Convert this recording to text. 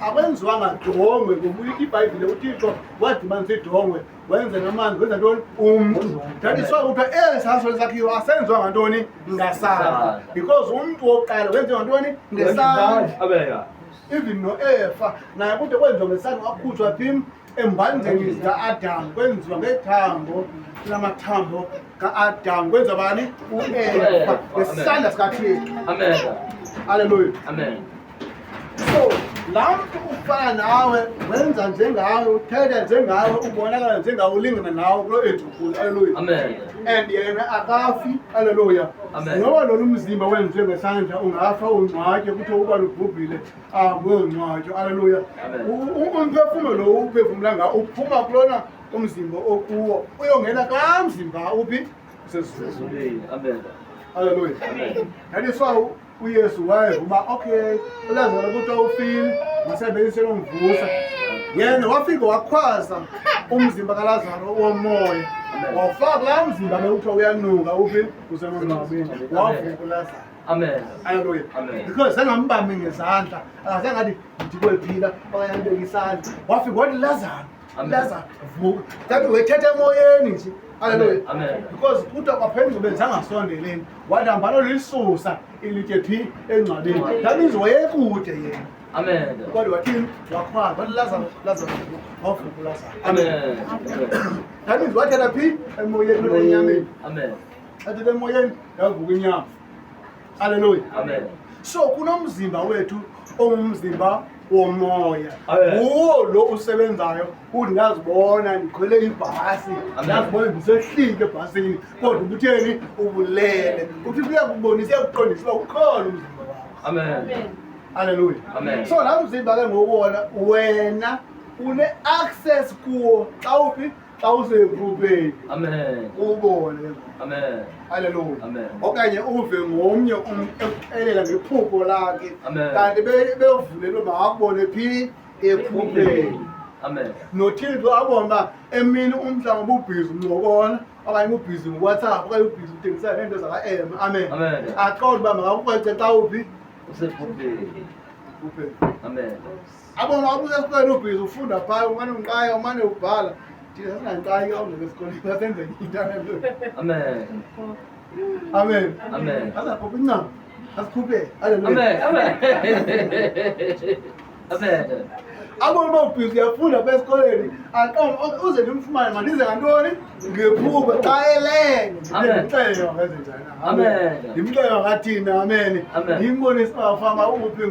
Akwenziwanga dongwe ngoba iBhayibhile uThixo wadibanisa idongwe wenze namanzi wenza ntoni umntu. That is why kuthiwa esaso lesakhiwo asenziwa ngantoni ngasandla because umntu wokuqala wenziwa ngantoni ngesandla. Even noEfa naye kude kwenziwa ngesandla wakhutshwa phi embanjeni zika-Adam kwenziwa ngethambo lamathambo ka-Adam kwenziwa bani u-Efa ngesandla sikaThixo. Amen. Hallelujah. Amen. So laa mntu ufana nawe wenza njengawe uthetha njengawe ubonakala njengawe ulingana nawe kuloo age ukhulu. Hallelujah. Amen. And yena akafi. Hallelujah. Amen. Noba lona umzimba wenziwe ngesandla ungafa ungcwatywe kuthiwe uba lubhubhile angcwatywe. Hallelujah. Amen. Umphefumlo lo uphefumla ngawo uphuma kulona umzimba okuwo uyongena kulaa mzimba uphi usezulwini. Amen. Hallelujah. Amen. That is why uYesu wayeva uba okay uLazaro kuthiwa ufile masebenzise lomvusa. Yena wafika wakhwaza umzimba kaLazaro womoya wawufaka kulaa mzimba bekuthiwa uyanuka uphi usemangcwabeni wavuka uLazaro. Amen. Hallelujah. Amen. Because zangambambi ngezandla akazange athi ndikwephila okanye andibeke isandla wafika wathi Lazaro Amen. Lazaro vuka. That wethetha emoyeni nje. Hallelujah. Amen. Because kuthiwa kwaphendula zangasondeleni wathi hambani lisusa ilitye phi engcwabeni. That means wayekude yena. Amen. Kodwa wathini wakhwaza wathi Lazaro Lazaro wavuka uLazaro. Amen. That means wathetha phi emoyeni not enyameni. Amen. Athetha emoyeni yavuka inyama. Hallelujah. Amen. So kunomzimba wethu ongumzimba womoya. Amen. Nguwo lo usebenzayo uthi ndazibona ndikhwele ibhasi, Amen. ndazibona ndisehlike ebhasini, kodwa ubutheni ubulele. Uthi kuyakubonisa uyakuqondisa uba ukhona umzimba wakho. Amen. Hallelujah. Amen. So laa mzimba ke ngoku wona wena une-access kuwo xa uphi xa usephupheni Amen. ubone ke ngoku. Amen. Hallelujah. Amen. Okanye uve ngomnye umntu ekuxelela ngephupho lakhe. Amen. Kanti bevulelwe makakubone phi ephupheni. Amen. Nothixo abone uba emini umhlaba ububhizi uncokola okanye ubhizi nguWhatsApp okanye ubhizi uthengisa neento zaka-M. Amen. Amen. Aqonde uba makakukrwece xa uphi Usephupheni. ephupheni. Amen. Abona uba usesikolweni ubhizi ufunda phaa umane unqaya umane ubhala. Thina sasinganqayi xa ungekho esikolweni sasenze into. Amen. Amen. Amen. Azakhupha incam. Asikhuphe. Hallelujah. Amen. Amen. Amen. Abona uba ubhizi uyafunda apha esikolweni aqonde uze ndimfumane mandize ngantoni ngephupha xa elele Amen. ndimxelele ngenze njani. Amen. Ndimxelele ngathini amen. Amen. Ndimbonise uba fama uphi.